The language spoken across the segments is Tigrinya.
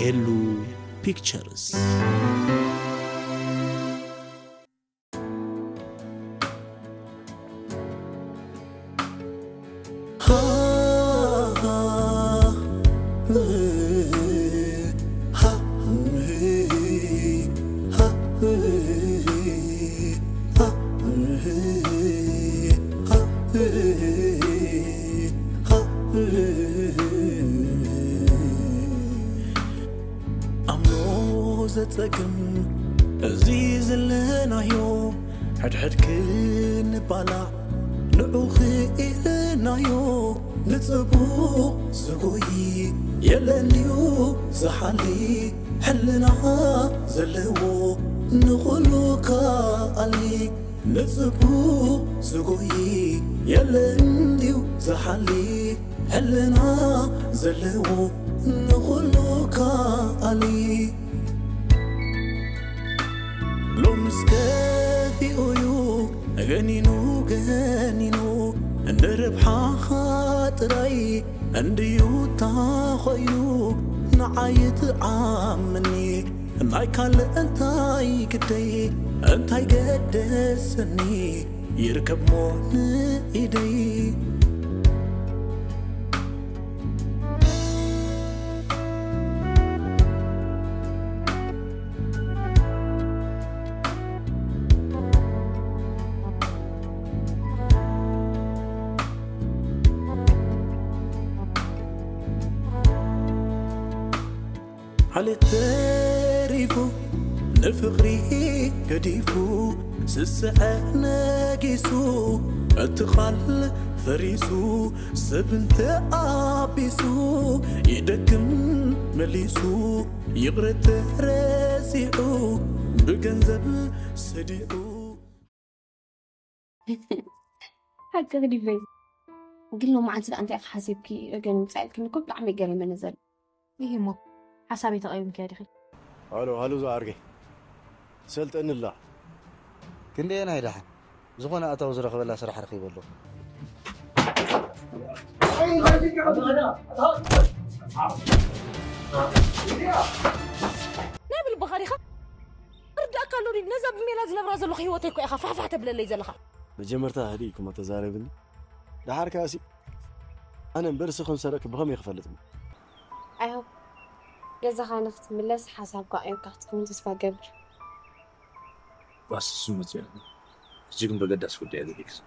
ኤሉ ፒክቸርስ። ኣምኖ ዘጸግም እዚ ዘለናዮ፣ ሕድሕድ ክንባላዕ ንዑ ክኢልናዮ። ንጽቡቕ ዝጎይ የለን ድዩ ዝሓሊ፣ ሕልና ዘለዎ ንኹሉ ከኣሊ። ንጽቡቕ ዝጎይ የለን ድዩ ዝሓሊ፣ ሕልና ዘለዎ ንኹሉ ከኣሊ። ሎምስ ከፊኡ እዩ ገኒኑ ገኒኑ፣ ንርብሓኻ ጥራይ እንድዩ ታኾይኑ። ንዓይ ትዓምኒ ናይ ካልእ እንታይ ግደይ፣ እንታይ ገደሰኒ ይርከብሞ ንኢደይ። ዓሌት ተሪፉ ንፍቕሪ ገዲፉ፣ ስስዐ ነጊሱ፣ እቲ ቓል ፈሪሱ፣ ሰብ እንተ ኣቢሱ፣ ይደክም መሊሱ፣ ይቕረ ተረሲዑ፣ ብገንዘብ ሰዲዑ። ሓቂ ክዲበይ ግን ሎማዓንቲ ደኣ እንታይ ኢኻ ሓሲብኪ? ገለ ምጻእ ኢልክኒ እኮ ብጣዕሚ ገሪመኒ ዘሎ። ይህ እሞ ሓሳበይ ተቐይምክያ ዲኺ? ሃሎ ሃሎ ዝዓርከይ ሰልጠኒ ኣላ። ክንደየናይ ደሓን ዝኾነ ኣታዊ ዝረኽበላ ስራሕ ረኺበ ኣለኹ። ናይ ብልብኻ ዲኻ? እርዳእካ ኣሎ ድዩ? ነዛ ብሜላ ዝነብራ ዘለኹ ህይወተይ እኮ ኢኻ ፋሕፋሕ ተብለለይ ዘለኻ። መጀመርታ ህድእ ኢልኩሞ ተዛረብኒ። ደሓር ከኣሲ ኣነ እምበር ንስኺ ከም ዝሰረቅኪ ብኸመይ ክፈልጥ? I hope ገዛኻ ንክትምለስ ሓሳብካ ቀይርካ ክትከውን ተስፋ ገብር። ባስ እሱ መፅኡ ሕጂ ግን በገዳስ ጉዳይ ገዲክስ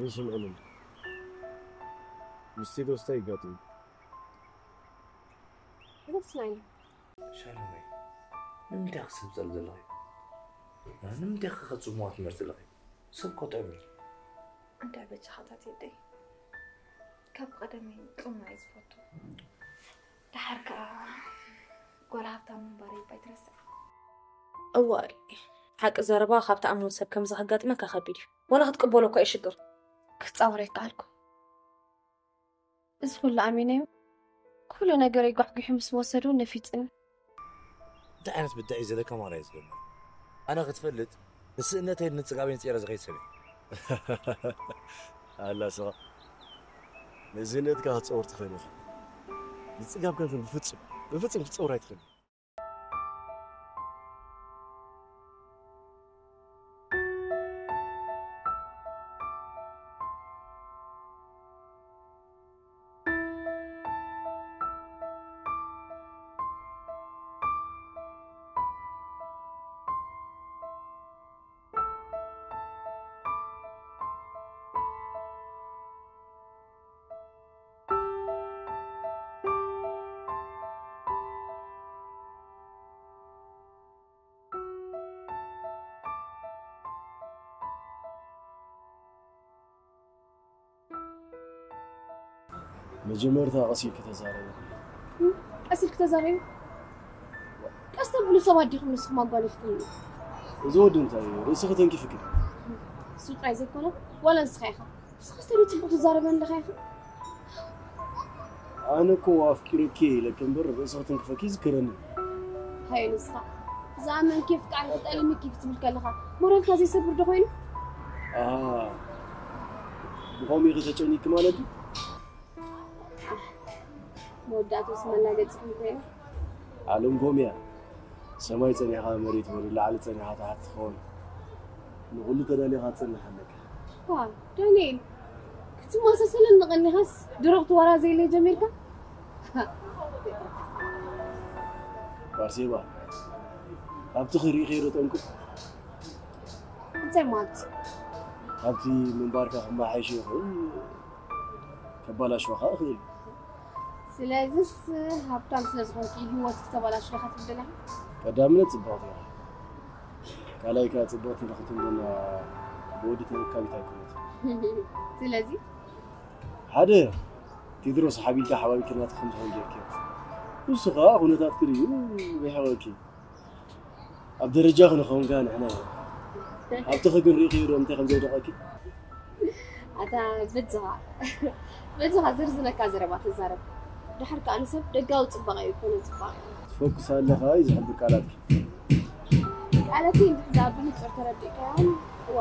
ይስምዕኒ ምስቲ ዶስታ ይጋጥም ግልጽናይ ሻሎመይ ንምንታይ ክሰብፀል ዘለኺ ንምንታይ ከኸፅሙዋ ትምህርቲ ኣለኺ ሰብ ኮጥዕሚ እንታይ በጃኻ ታቴደይ ካብ ቀደመይ ፁም ናይ ዝፈቱ ደሓር ከዓ ጓል ሃብታም ምንባረይ እባ ኣይትረስዕ እዋእ ሓቂ ዘረባ ካብ ትኣምኖ ሰብ ከምዚ ከጋጥመካ ከቢድ እዩ ዋላ ክትቅበሎ እኳ እዩ ሽግር ክትፃወር ኣይከኣልኩ እዚ ኩሉ ኣሚነዮ ኩሉ ነገረይ ጓሕጒሑ ምስ ወሰዶ ነፊፅኒ እንታይ ዓይነት ብድዕ እዩ ዘለካ ማራ እዩ ዝገርመኒ ኣነ ክትፈልጥ ንስእነተይን ንፅጋበይን ፀይረ ዝኸይድ ሰብ እየ ኣላ ስኻ ንእዝነትካ ክትፀውር ትኽእል ኢኻ ንፅጋብ ግን ብፍፅም ብፍፅም ክትፀውር ኣይትኽእል መጀመርታ ቀስ ኢልኪ ተዛረቢ። ቀስ ኢልኪ ተዛረቢ? ቀስ ተብሉ ሰባት ዲኹም ንስኹም ኣጓኒፍኩም? እዚ ወዲ እንታይ እዩ? ርእስኺ ተንኪፍኪ። እሱ ጥራይ ዘይኮነ ዋላ ንስኻ ኢኻ። ንስኻስ ተሎ ጽቡቕ ትዛረበኒ ኣለኻ ኢኻ። ኣነ እኮ ኣፍቂረኪ ኢለኪ እምበር ርእስኺ ተንክፈኪ ይዝከረኒ። ሃየ ንስኻ ዝኣመንኪ ኣፍቃሪ ክጠልምኪ ክትብል ከለኻ ሞራልካ ዘይሰብር ዶ ኮይኑ? ኣሃ ብኸምኡ ኢኺ ተጨኒቅኪ ማለት እዩ? መወዳእትኡስ መላገጺ ክንኮ እዩ። ዓለም ጎም እያ። ሰማይ ጸኒኻ መሬት ወሪ ላዕሊ ጸኒኻ ታሕቲ ትኸውን። ንኹሉ ተዳሊኻ ትጸንሕ ኣለካ። ዋ፣ ዳንኤል፣ ክትመሳሰለኒ ቀኒኻስ ድሮ ክትወራዘየለይ ጀሚርካ? ባርሴባ፣ ኣብቲ ክርኢ ከይዶ ጠንቁ? እንታይ ማለት? ኣብቲ ምንባርካ ክመሓየሽ ይኽእል፣ ከባላሽወኻ ይኽእል። ስለዚስ ሃብታም ስለ ዝኾንኪ ህይወት ክተባላሽ ኢኻ ትብል ዘለኻ? ቀዳምነት ጽብቕቲ ኢኻ። ካልኣይ ከኣ ጽብቕቲ ንኽትብልና ብወዲ ተረካቢት ኣይኮነትን። ስለዚ ሓደ ቴድሮስ ሓቢልካ ሓባቢክናት ከም ዝኾን ጌርኪ። ንሱ ከኣ ኩነታት ክርእዩ ርሒቐኪ። ኣብ ደረጃ ክንኸውን ከኣ ንሕና ኢና። ኣብቲ ክግን ርኢኺ ዶ እንታይ ከም ዘውደቐኪ? ኣታ በጃኻ፣ በጃኻ ዝርዝነካ ዘረባ ተዛረብ። ድሓር ከኣ ንሰብ ደጋዊ ጽባቐ ኣይኮነን ጽባቐ። ትፈኩስ ኣለኻ እዩ ዝሕብር ቃላትኪ። ቃላተይ እንድሕር ደኣ ብንጹር ተረዲእካዮም፣ እወ።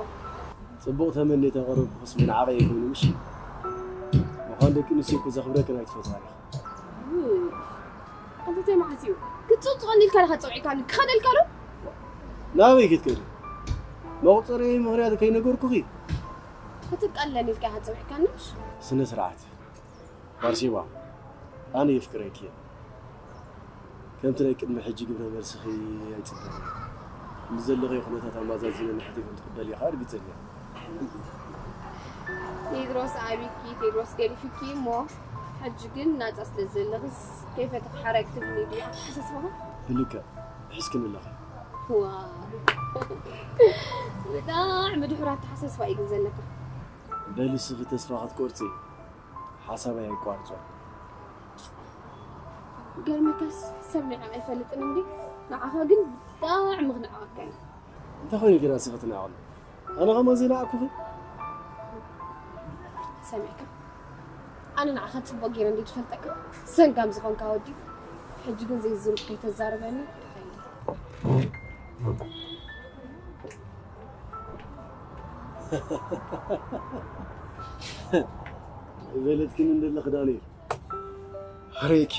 ጽቡቕ ተመኔ ተቐረብኩስ ምን ዓቐ ይኹን ምሽ? ምዃን ደቂ ኣንስትዮ እኮ ዘኽብረክን ኣይትፈትዋን ኢኻ። ውይ፣ ኣንተ እንታይ መዓት እዩ? ክትጽውጽቐኒ ኢልካ ዲኻ ጸውዒካኒ? ክኸደልካ ዶ? ናበይ ክትከዲ? መቑጸሪ ምኽንያት ከይነገርኩኺ? ክትቃለኒ ኢልካ ኢኻ ጸውዒካኒ ምሽ? ስነ ስርዓት። ባርሴባ፣ ኣነ የፍቅረኪ እየ። ከምቲ ናይ ቅድሚ ሕጂ ግብረ መልስኺ ኣይጽበን እየ። ምስ ዘለኺ ኩነታት ኣመዛዚነ ንሕተይ ከም ትቕበሊ ከኣ ርግጸኛ እየ። ቴድሮስ ኣቢኪ፣ ቴድሮስ ገዲፉኪ እሞ፣ ሕጂ ግን ናጻ ስለ ዘለኽስ ከይፈተኺ ሓራይ ክትብልኒ ድዩ ኣተሓሳስባኻ? ብልክዕ፣ ሕዝክኒ ኣለኺ። ዋው። ብጣዕሚ ድሑር ኣተሓሳስባ እዩ ግን ዘለካ። በሊ እስኺ ተስፋ ክትቆርጺ ሓሳበይ ኣይቋርጾን። ገርመካስ ሰብ ንዕቕ ኣይፈልጥን እንዴ? ንዓኻ ግን ብጣዕሚ ክነዕቐካ እዩ። እንታይ ኮይኑ ግና እስኺ ትንዕቕኒ? ኣነ ኸማን ዘይነዓቕኩኺ? ሰሚዕካ? ኣነ ንዓኻ ጽቡቕ ገይረ እንዴ ዝፈልጠካ? ሰንጋም ዝኾንካ ወዲ። ሕጂ ግን ዘይዝሩብ ከይተዛርበኒ። በለትክን እንደለኽ ዳንኤል። ሕሬኪ።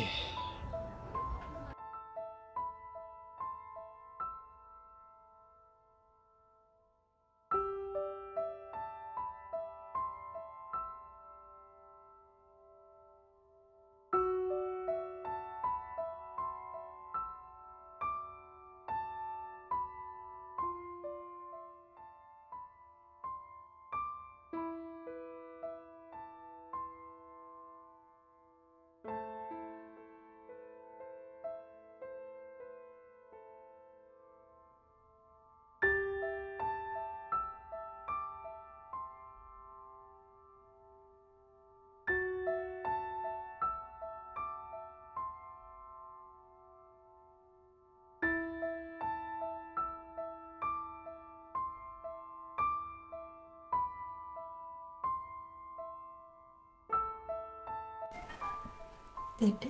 ቴዲ፣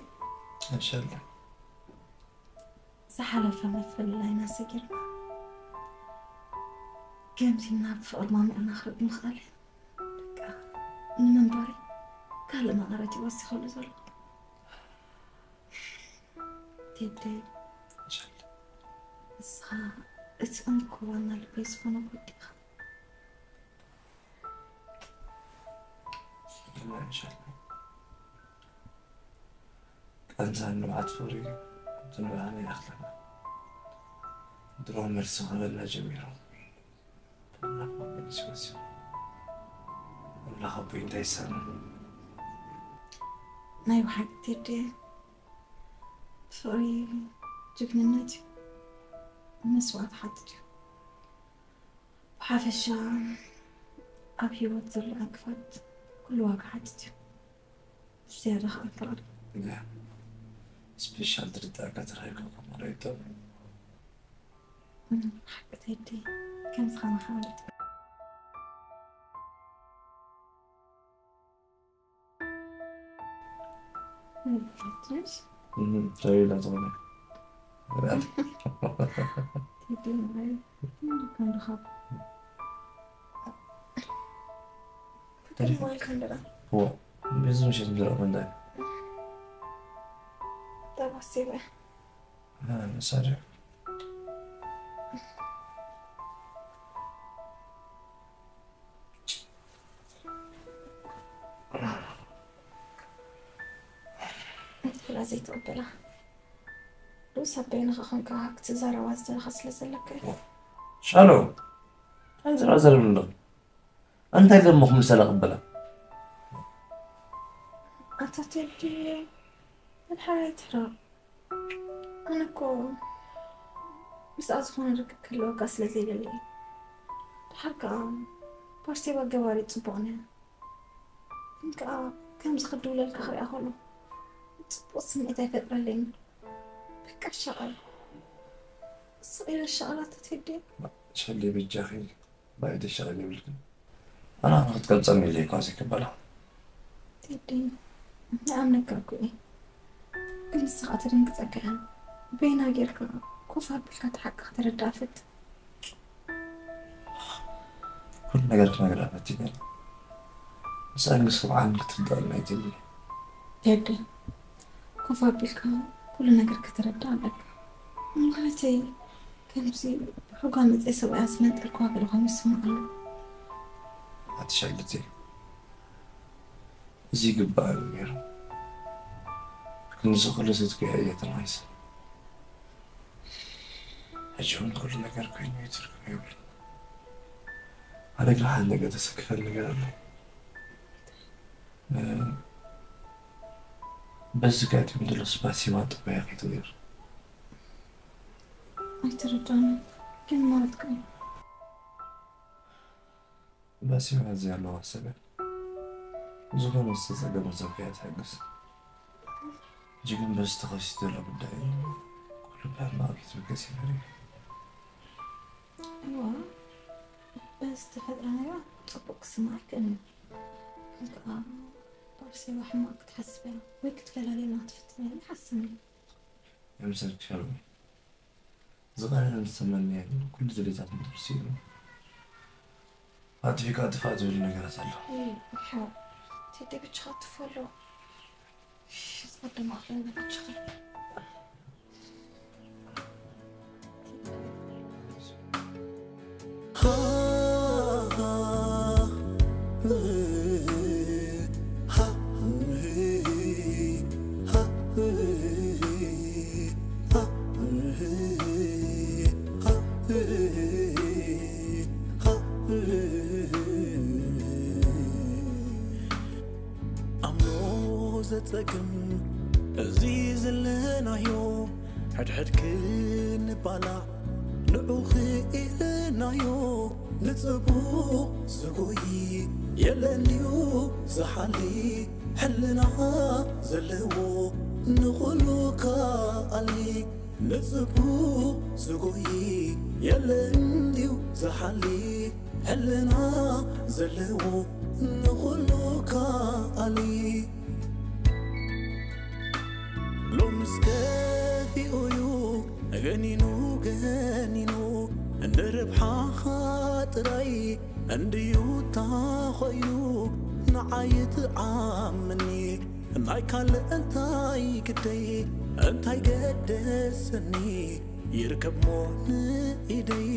ማሻላ። ዝሓለፈ ምፍልላይና ሰጊርና ገምዚምና ብፍቕሪ ማሚቕና ክርኢ ምኽኣል እዩ። በቃ፣ ንመንበሪ ካልእ መቐረት እዩ ወሲኸሉ ዘሎ። ቴዲ፣ ማሻላ። ንስኻ እቲ እንኮ ዋና ልበይ ዝኾነ ወዲ ኢኻ። ማሻላ። ቃንዛን ንብዓት ፍቕሪ ዝንብዓና ይኣኽለና። ድሮ መልሲ ክህበና ጀሚሩ። ኣምላኽ ኣቦይ ይመስገን። ኣምላኽ ኣቦይ እንታይ ይሳኖ? ናይ ብሓቂ ቴዲ፣ ፍቕሪ ጅግንነት እዩ። መስዋእቲ ሓትት እዩ። ብሓፈሻ ኣብ ህይወት ዘሎ ዕንቅፋት ኩሉ ዋጋ ሓትት እዩ። ብዝያዳ ኸዓ ፍቕሪ። ያ፣ ስፔሻል ትርዳእካ ተራኺብካ ከማረይቶ። እም፣ ሓቂ ቴዲ፣ ከምዚ ኸማኻ መርጥ። ትንሽ እም፣ ተይላ ዝኾነ። ቴዲ፣ እም፣ ከም ድኻም። ፍቅር ማለት እንደዛ። ዋ፣ ብዙ ምሽት ምድረ መንዳይ። ተባሴበ። ንሳ ድዩ? ብላ ዘይትቕበላ ሉስ ኣበይንኻ ኾንካ ክትዛረባ ዝደለኻ ስለ ዘለካ እዩ። ሻሎም፣ እንታይ ዝረኣ ዘለኒ ኣለኹ? እንታይ ደሞ ክምልሰላ ቅበላ? ኣታ ቴዲ፣ ንሓራይ ትሕረቕ። ኣነ እኮ ምስኣ ዝኾነ ርክብ ክህልወካ ስለ ዘይደሊ እዩ። ድሓር ከኣ ባርሴባ ገባሪ ጽቡቕ ነያ። ግን ከኣ ከምዚ ክድውለልካ ክሪኣ ከሎ ጽቡቕ ስምዒት ኣይፈጥረለይን። በቃ ሻቐል ስቕ ኢለ ሻቐል ኣታ ቴዲ። ሸሊ በጃኺ ባይደ ሻቐል የብልክን። ኣና ክትቀብጸኒ ኢለ እኳ ዘይክበላ። ቴዲ፣ ንኣምነካ እኮ እየ። ግን ንስኻ ትደንግጸካ እያ። በይና ጌርካ ኮፍ ኣቢልካ እቲ ሓቂ ክትርዳእ ፈትን። ኩሉ ነገር ክነግራ ፈቲነ። ንሳ ግን ክትሰምዓን ክትርዳእን ኣይትደልን። ቴዲ፣ ኮፍ ኣቢልካ ኩሉ ነገር ክትርዳእ ኣለካ። ማለተይ ከምዚ ብሕጓ መጸይ ሰብኣያ ዝመንጠልክዋ ገለ ኮይኑ ይስምዓኒ። ኣቲ ሻይለተይ፣ እዚ ይግባእ እዩ ነይሩ። ክንዚ ኩሉ ሰትኩ እየ ተማሂሰ። ሕጂ እውን ኩሉ ነገር ኮይኑ እዩ ትርጉም የብሉን። ኣነ ግን ሓደ ነገር ተሰክፈኒ ነገር ኣሎ። እ፣ በዚ ጋር ድም ድሎ ስባሲማ ጠባያ ከይትቕይር። ኣይተረዳኒ ግን ማለት ከ ባሲማ እዚ ኣለዋ ሰበ ዝኾነ ዝተጸገመ ሰብ ከያ ትሕግዝ። ሕጂ ግን በዚ ተኸሲቱ ዘሎ ጉዳይ ኩሉ ብሕማቕ ቤት ብገስ ይፈሪ። እዋ በዚ ተፈጥረ ነገር ጽቡቕ ክስማዕ ኣይክእልን። ግን ከኣ ባርሴባ ሕማቕ ክትሓስብ እያ ወይ ክትፈላለየና ክትፍትን እያ ይሓስብ። የምሰልክ ሻሎም። ዝቐነን ዝተመነየን ኩሉ ድሌታት ምድርሲ ኢሉ ኣጥፊካ ጥፋ ዝብል ነገራት ኣሎ። ሓው ቴዲ ብቻኻ ትፈሎ። ኣስቀድማ ክለና ብቻኻ። ኣምሮ ዘጸግም እዚ ዘለናዮ ሕድሕድ ክንባላዕ ንዑ ክኢልናዮ ንጽቡቕ ዝጎይ የለን ድዩ ዝሓሊ ሕልና ዘለዎ ንኹሉ ከኣሊ ንጽቡቕ ዝጎይ የለን ድዩ ዝሓሊ ሕልና ዘለዎ ንኹሉ ከኣሊ ሎምስ ከፊኡ እዩ ገኒኑ ገኒኑ ንርብሓኻ ጥራይ እንድዩ ታኾይኑ ንዓይ ትዓምኒ ናይ ካልእ እንታይ ግደይ እንታይ ገደሰኒ ይርከብሞ ንኢደይ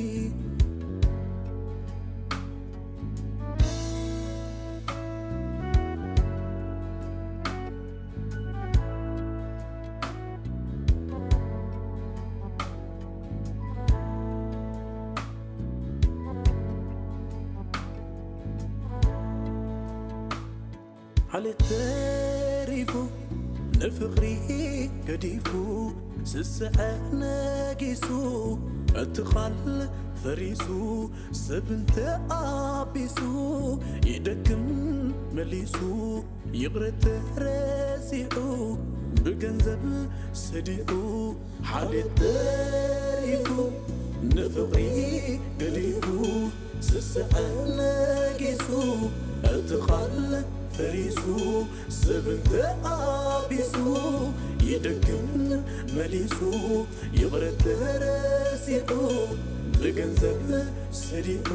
ዓሌት ተሪፉ ንፍቕሪ ገዲፉ ስስዐ ነጊሱ እቲ ቓል ፈሪሱ ሰብ እንተ ኣቢሱ ይደክም መሊሱ ይቕረ ተረሲዑ ብገንዘብ ሰዲዑ ሓልየት ተሪፉ ንፍቕሪ ገዲፉ ስስዐ ነጊሱ እቲ ቓል ፈሪሱ ሰብ እንተ ኣቢሱ ይደክም መሊሱ ይቕረ ተረሲዑ ብገንዘብ ሰዲዑ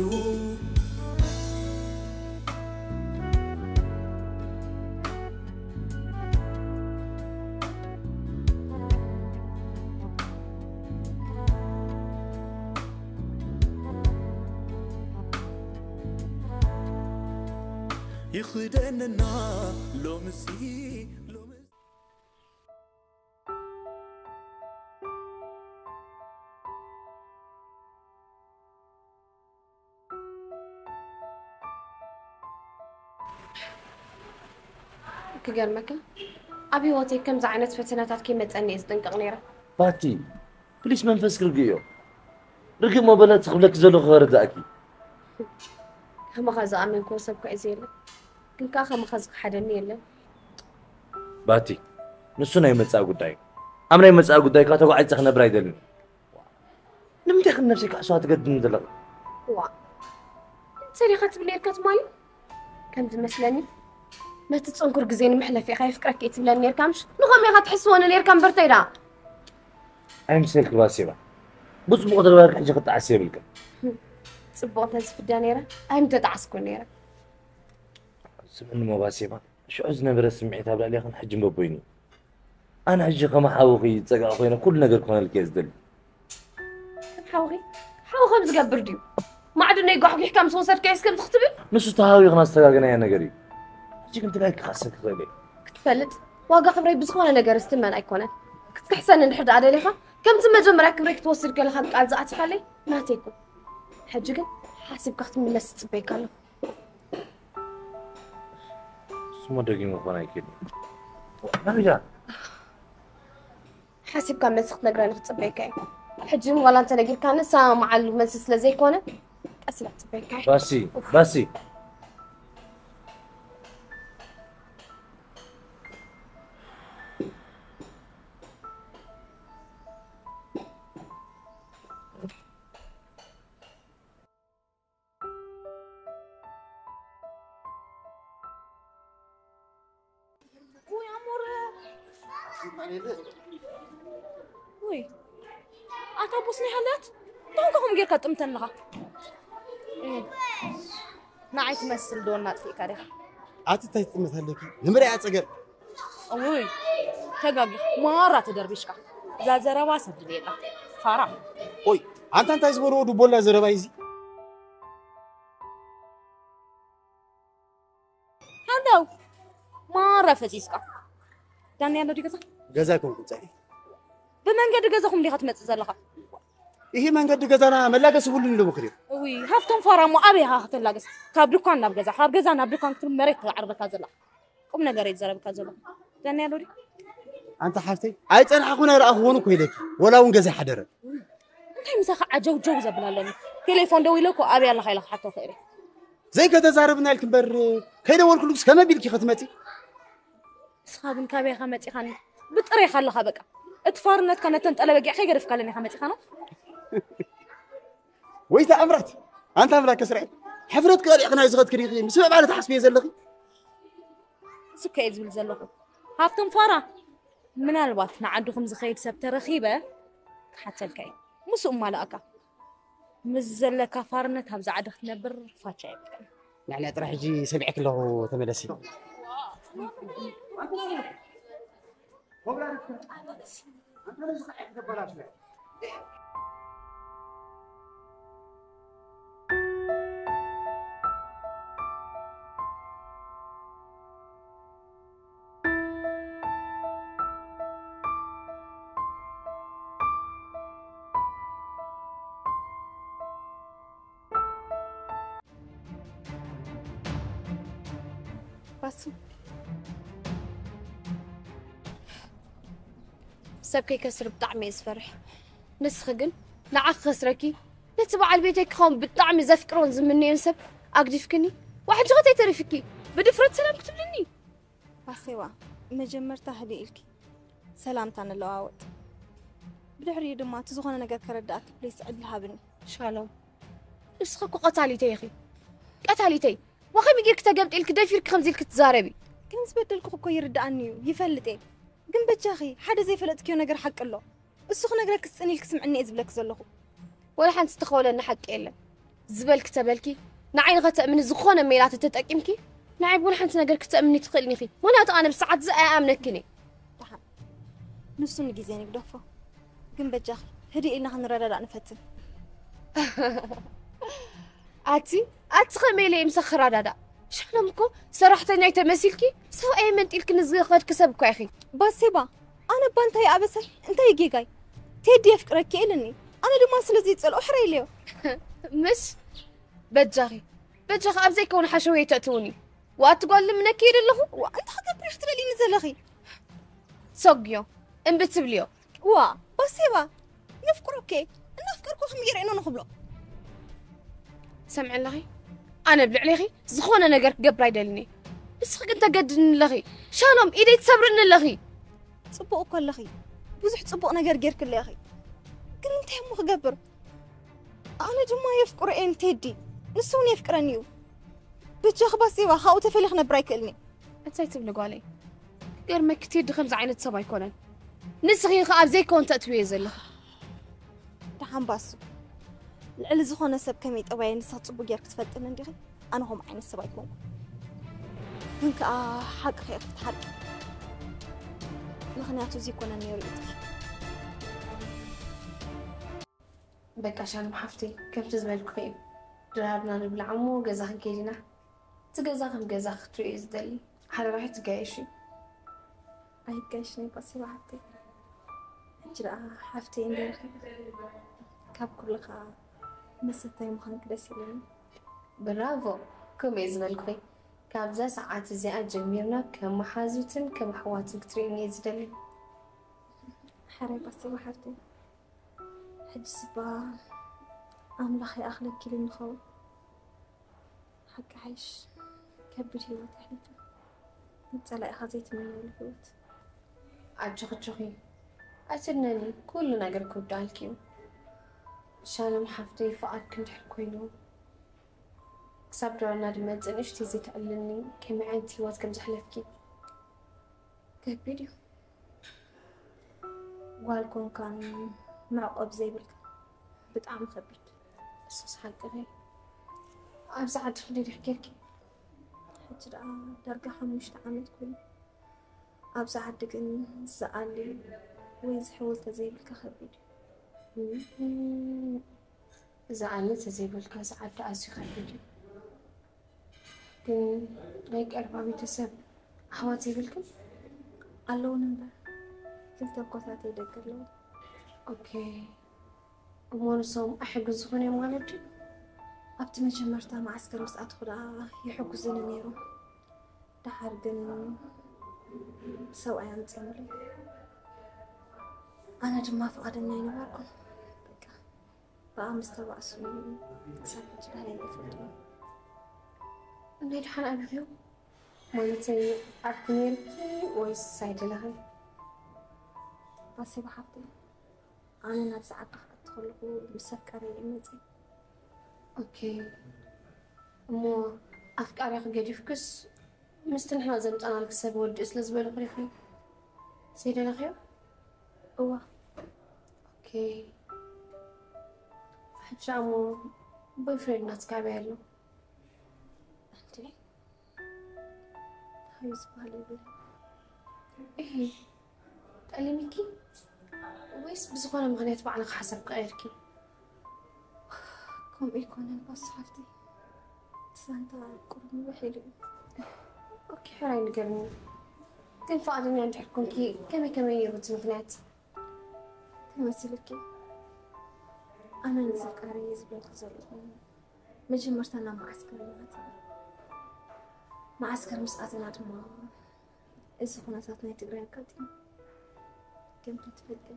ይኽደንና ሎምሲ ሎምሲ ክገርመካ ኣብ ህይወተይ ከምዚ ዓይነት ፈተናታት ከይመፀኒ እየ ዝጥንቀቕ ነይረ። ባቲ ፕሊስ መንፈስኪ ርግእዮ። ርግእ ሞ በለ እቲ ክብለኪ ዘለኹ ከረዳእኪ። ከማኻ ዝኣመንክዎ ሰብ እኳ እዩ ዘየለ፣ ግን ከዓ ከማኻ ዝኸሓደኒ የለን። ባቲ ንሱ ናይ መጻኢ ጉዳይ እዩ። ኣብ ናይ መጻኢ ጉዳይ ከዓ ተጓዒፀ ክነብር ኣይደልን። ንምንታይ ከም ነብሰይ ክሕስዋ ትገድድኒ ዘለኺ? ዋ እንተሪኻ ትብል ነርካ ትማሊ ከም ዝመስለኒ ነቲ ፅንኩር ግዜ ንምሕለፍ ኢኻ የፍቅረኪ እየ ትብለኒ ነርካ ምሽ ንኸም ኢኻ ትሕስወኒ ነርካ እምበርተይ ዳ ኣይምሰልኪ ባሴባ ብፅቡቕ ተግባርኪ ሕጂ ክጠዓስ የብልክን። ፅቡቕ እንተዝፍደ ነይረ ኣይምተጣዓስኩ ነይረ። ስምዕኒ ሞ ባሴባ ሽዑ ዝነበረ ስምዒት ኣብ ልዕሌኽን ሕጂ በቦይኑ። ኣነ ሕጂ ከም ሓውኺ ፀጋእ ኮይነ ኩሉ ነገር ክኾነልኪ እየ ዝደሊ። ከም ሓውኺ ሓው ከም ዝገብር ድዩ? ማዕዱ ናይ ጓሕጒሕካ ምስ ወሰድካዮስ ከምዚ ክትብል? ንሱ ተሃዊኽና ዝተጋገናዮ ነገር እዩ። ሕጂ ግን ትብለኪ ክኸሰኪ ክኽእል እየ። ክትፈልጥ ዋጋ ክብረይ ብዝኾነ ነገር ዝትመን ኣይኮነን። ክትክሕሰኒ እንድሕር ደኣ ደሊኻ ከምቲ መጀመርያ ክብረይ ክትወስድ ከለኻ ቃል ዝኣትኻለይ ናተይ ኩን። ሕጂ ግን ሓሲብካ ክትምለስ ይፅበየካ ኣለኹ። ስሞ ደጊሙ ክኾን ኣይክእል እዩ። ናብያ ሓሲብካ መልሲ ክትነግረኒ ክፅበየካ እዩ። ሕጂ ዋላ እንተነጊርካኒ ዝሰማምዓሉ መልሲ ስለ ዘይኮነ ቀስ ኢላ ክትፅበየካ እየ። ባሲ ባሲ ውይ ኣታ ቦስ ናይ ሃልያት እንታይ ከምኡ ጌርካ ትጥምተኒ ኣለኻ? ንዓይ ትመስል ዶ እናጥፊእካ ዲኻ? ኣቲ እንታይ ትጥምት ኣለኪ? ንምርኣያ ጸገም። ውይ ተጋጊኻ ማራ ተደርቢሽካ። እዛ ዘረባ ሰብ ድልየላ ፋራ። ቆይ ኣንታ እንታይ ዝበልዎ ዱቦላ ዘረባ እዩ እዚ? ሃለው ማራ ፈሲስካ። ዳኒ ኣሎ ድዩ ገዛ? ገዛ ኣይኮንኩን ፀኒሐ። ብመንገዲ ገዛኹም ዲኻ ትመፅእ ዘለኻ? ይሄ መንገዲ ገዛና መላገሲ ሁሉ እንዶ ምክር እዩ። እዊ ሃፍቶም ፋራ እሞ ኣበይ ኢኻ ከተላግስ? ካብ ድኳን ናብ ገዛ፣ ካብ ገዛ ናብ ድኳን ክትብል መሬት ተዓርበካ ዘላ። ቁም ነገር እየ ዝዛረበካ ዘለኹ። ዳኒ ኣሎ ድዩ? ኣንታ ሓፍተይ ኣይፀናሕኹን ኣይረኣኹዎን እኮ ኢለኪ። ወላ እውን ገዛ ሓደረ። እንታይ ምሳኻ ዓጀውጀው ዘብል ኣለኒ? ቴሌፎን ደዊለ እኮ ኣበይ ኣለኻ ኢለ ክሓቶ ክእል እየ። ዘይከተዛርብና ኢልኪ እምበር ከይደወልኩልክስ ከመይ ቢልኪ ክትመፂ? ንስኻ ግን ካበይ ኢኻ መፂኻኒ? ብጥሬኻ ኣለኻ በቃ። እቲ ፋርነትካ ነተን ጠለበጊዕ ከይገደፍካለን ኢኻ መፂኻና። ወይ ተኣምራት ኣንታ ኣምላክ ስርዐ ሕፍረት ክቐሊዕክና እዩ ዝኸድክን ኢኺ ምስ ምዕባለ ትሓስብዮ ዘለኺ። እዚ እኮ እየ ዝብል ዘለኹ ሃፍቶም ፋራ። ምናልባት ንዓድኹም ዝኸይድ ሰብ ተረኺበ ክሓተልካ እየ። ምስኡ እማልኣካ። ምስ ዘለካ ፋርነት ኣብዚ ዓዲ ክትነብር ፋቻ የብልካን። ንዕና ጥራሕ ሕጂ ሰሚዐኪ ኣለኹ ተመለሲ። ባሱ ሰብ ከይከስር ብጣዕሚ እየ ዝፈርሕ። ንስኺ ግን ንዓኺ ከስረኪ ነቲ በዓል ቤተይ ክኸውን ብጣዕሚ ዘፍቅሮን ዝምነዮን ሰብ ኣግዲፍክኒ ዋሕጂ ከተይ ተሪፍኪ ብድፍረት ሰላም ክትብልኒ። ኣኼዋ መጀመርታ ህድእ ኢልኪ ሰላምታ ንለዋወጥ። ብድሕሪኡ ድማ እቲ ዝኾነ ነገር ከረዳእኪ ፕሊስ ዕድል ሃብኒ። ሻሎም ንስኺ እኮ ቀታሊተይ ኢኺ። ቀታሊተይ ዋኸሚ ጌርኪ ተገምጢ ኢልኪ ደፊርኪ ከምዚ ኢልኪ ትዛረቢ። ከም ዝበደልኩኺ እኮ ይርድኣኒ እዩ ይፈልጥ እየ። ግን በጃኺ ሓደ ዘይፈለጥክዮ ነገር ሓቂ ኣሎ። እሱ ክነግረኪ ስፅን ኢልኪ ስምዕኒ እየ ዝብለኪ ዘለኹ። ወላ ሓንቲ ዝተኸወለኒ ሓቂ የለን። ዝበልኪ ተበልኪ ንዓይ ንኸተእምኒ ዝኾነ ሜላ ተተጠቂምኪ ንዓይ ብወላ ሓንቲ ነገር ክተእምኒ ትኽእልኒ ኢኺ። ምኽንያቱ ኣነ ብሰዓት እዚ ኣይኣምነክን እየ። ደሓን ንሱ ንግዜ ንግደፎ። ግን በጃኺ ህድእ ኢልና ክንረዳዳእ ንፈትን። ኣቲ ኣቲ ኸመይ ኢለ እየ ምሳኺ ክረዳዳእ? ሻሎም እኮ ሰራሕተኛ ኣይተመሲልኪ፣ ሰብኣይ መንጢልኪ ንዝኸድኪ ሰብ እኮ ኢኺ። ባሴባ፣ ኣነ እባ እንታይ ኣበሳይ፣ እንታይ ጌጋይ? ቴዲ የፍቅረኪ ኢልኒ፣ ኣነ ድማ ስለዚ ይጸልኦ ሕረ ኢለዮ። ምስ በጃኺ በጃኺ ኣብ ዘይከውን ሓሸውየ ተእትውኒ። ዋት ጓል ልምነኪ ኢለ ኣለኹ። ዋ እንታይ ክገብር ክትደልይኒ ዘለኺ? ሰጉዮ እምቢ ትብልዮ። ዋ ባሴባ፣ የፍቅረኪ፣ እናፍቀርኩ ከም ጌረ ኢና ንኽብሎ። ሰምዐ ኣለኺ? ኣነ ኣብ ልዕሌኺ ዝኾነ ነገር ክገብር ኣይደልኒ። ንስኺ ግን ተገድድኒ ኣለኺ። ሻሎም ኢደይ ትሰብርኒ ኣለኺ። ጽቡቕ እኮ ኣለኺ፣ ብዙሕ ጽቡቕ ነገር ጌርክለይ ኢኺ። ግን እንታይ እሞ ክገብር? ኣነ ድማ የፍቅሮ እየ ንቴዲ፣ ንሱ እውን የፍቅረኒ እዩ። ብጃኺ ባሴባ፣ ካብኡ ተፈልየ ክነብር ኣይክእልን እየ። እንታይ ትብሊ ጓለይ? ክገርመኪ ቴዲ ከምዚ ዓይነት ሰብ ኣይኮነን። ንስኺ ኸኣ ኣብ ዘይከውን ተእትውዮ ዘለኺ። ደሓን ባሱ፣ ልዕሊ ዝኾነ ሰብ ከመይ ጠባየ ንስኺ ጽቡቕ ጌርኪ ትፈልጥኒ እንዲኺ? ኣነ ከምኡ ዓይነት ሰብ ኣይኮንኩ። ግን ከኣ ሓቂ ከይኽፍት ሓቂ፣ ምኽንያቱ እዚ ይኮነን ነይሩ እዩ። በቃ ሻሎም ሓፍተይ፣ ከምቲ ዝበልኩኺ እዩ። ድራርና ንብላዕ እሞ ገዛ ክንከይድ ኢና። እቲ ገዛ ከም ገዛ ክትርእዩ ዝደሊ ሓደራኺ ትጋየሽ እዩ። ኣይጋይሽ ናይ ባስባ ሓፍተይ። ሕጂ ደኣ ሓፍተይ እንደ ረኺበ ካብ ኩሉ ኸኣ መሰታይ ምዃንኪ ደስ ኢሉኒ። ብራቮ! ከምኡ እየ ዝበልኩኺ። ካብዛ ሰዓት እዚኣ ጀሚርና ከም መሓዙትን ከም ኣሕዋትን ክትርእይኒ እየ ዝደሊ። ሓራይ ባስባ ሓፍተይ። ሕጂ ስባ ኣምላኽ ይኣኽለኪ ኢሉ ንኸውን። ሓቂ ሓይሽ ከቢድ ህይወት ኣሕሊፈ ንጸላኢኻ ዘይትምነየሉ ህይወት። ኣጆኺ ኣጆኺ ኣይትድነኒ፣ ኩሉ ነገር ክውዳኣልኪ እዩ። ሻሎም ሓፍተይ፣ ፍቓድኪ እንድሕር ኮይኑ ክሳብ ድራና ድመጽእ ንእሽተይ ዘይተዕልልኒ ከመይ ዓይነት ህይወት ከም ዘሕለፍኪ። ከቢድ እዩ። ጓል ኮንካን መዕቆብ ዘይብልካ ብጣዕሚ ከቢድ። እሱስ ሓቂ እዩ። ኣብዚ ዓዲ ክንደይ ዲኺ ጌርኪ? ሕጂ ደኣ ዳርጋ ሓሙሽተ ዓመት ኮይኑ ኣብዚ ዓዲ ግን ዝኣሊ ወይ ዝሕውል ተዘይብልካ ከቢድ እዩ። ዝኣሊ ተዘይብልካ እዚ ዓዲ ኣዝዩ ከቢድ እዩ። ግን ናይ ቀረባ ቤተሰብ ኣሕዋት ዘይብልክን? ኣለውን እምበር ክልተ ኣኮታተይ ደቂ ኣለዉ። ኦኬ እሞ ንሶም ኣይሕግዙኽን እዮም ማለት ድዩ? ኣብቲ መጀመርታ መዓስከር ምስ ኣትኹ ደኣ ይሕግዙኒ ነይሮም። ደሓር ግን ሰብኣይ ኣምፅኦምለይ። ኣነ ድማ ፍቓደኛ ኣይነበርኩን። በቃ ብኣ ምስ ተባእሱ ክሳብ ሕጂ ደሃይ ኣይፈልጥን። ናይ ደሓን ኣቢኽዮ? ማለተይ ዓርኪ ነይርኪ ወይስ ኣይደለኽን? ባሴባ ሓፍተይ፣ ኣነ ናብዚ ዓዲ ክኣቱ ከለኹ ምስ ኣፍቃሪ እየ መፅእ። ኦኬ እሞ ኣፍቃሪኺ ገዲፍክስ ምስቲ ንሕና ዘምፃናልኪ ሰብ ወዲኡ ስለ ዝበለኹ ዲኺ ዘይደለኽዮ? እዋ። ኦኬ። ሕጂ እሞ ቦይፍሬንድ ናትካ ኣበይ ኣሎ? እንዴ እንታይ እዩ ዝበሃል የብለይ። እሂ ጠሊሚኪ ወይስ ብዝኾነ ምኽንያት ባዕልኺ ሓሳብ ቀይርኪ? ከምኡ ኣይኮነን ባሱ ሓፍተይ፣ እቲ ዛንታ ቁሩብ ንውሕ ኢሉ እዩ። ኦኬ ሕራይ ንገርኒ። ግን ፍቓደኛ እንድሕር ኮንኪ ከመይ ከመይ ነይሩ እቲ ምኽንያት? እንታይ መሲሉኪ? ኣነ ንዘፍቃሪ እየ ዝብለኪ ዘለኹ መጀመርታ ናብ መዓስከር ኢና ኣቲና። መዓስከር ምስ ኣተና ድማ እዚ ኩነታት ናይ ትግራይ ኣጋጢሙ። ከምቲ ትፈልጥዮ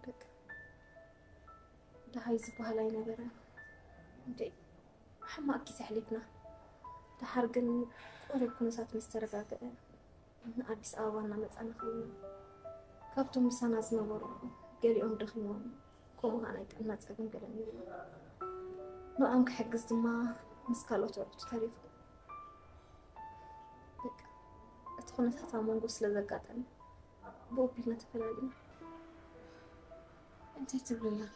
በቃ ደሃይ ዝበሃል ኣይነበረን። እንዴ ሕማቕ ግዜ ኣሕሊፍና። ደሓር ግን ቁሩብ ኩነታት ምስ ተረጋግአ ንኣዲስ ኣበባ እናመጻና ከለና ካብቶም ምሳና ዝነበሩ ገሊኦም ደኺሞም ከምኡ ከዓ ናይ ጥዕና ፀገም ገለ ነይሩ። ንዕኦም ክሕግዝ ድማ ምስ ካልኦት ኣዕሩኽቱ ተሪፉ። በቃ እቲ ኩነታት ኣብ መንጎ ስለ ዘጋጠመ ብኡ ኣቢልና ተፈላሊና። እንታይ ትብሊ ኣለኺ?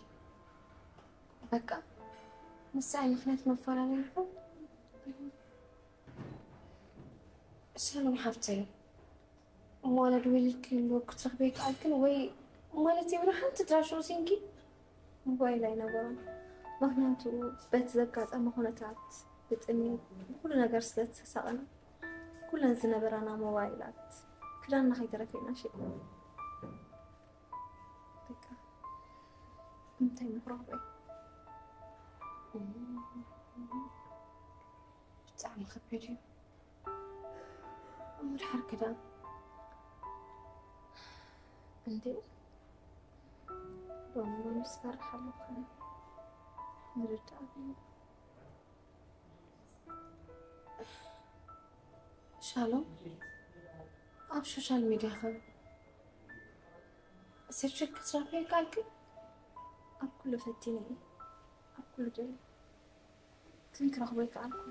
በቃ ንሳ እያ ምኽንያት መፈላለይኹም? ሰላም ሓፍተይ፣ እሞ ዋላ ደዊልልኪ ህልወ ክትረኽቢ ኣይከኣልክን ወይ ማለት የብሉ ሓንቲ ድራሽ ወሲንኪ? ሞባይል ኣይነበሮን፣ ምኽንያቱ በቲ ዘጋጠመ ኩነታት ብጥሚ ብኩሉ ነገር ስለ ዝተሳቐና ኩለን ዝነበራና ሞባይላት ክዳንና ከይተረፈ ኢና ሸጥና። በቃ እንታይ ምኽሮ ክበይ? ብጣዕሚ ከቢድ እዩ። እሞ ድሓር ክዳን እንዴ ሎሚ ሎሚ ዝፈርሕ ኣለኹ። ምርዳእ ሻሎም ኣብ ሶሻል ሚድያ ኸ ሴፍሽን ክትረኽበ ይከኣልኪ? ኣብ ኩሉ ፈቲነ እየ ኣብ ኩሉ ደለ ግን ክረኽቦ ይከኣልኩ።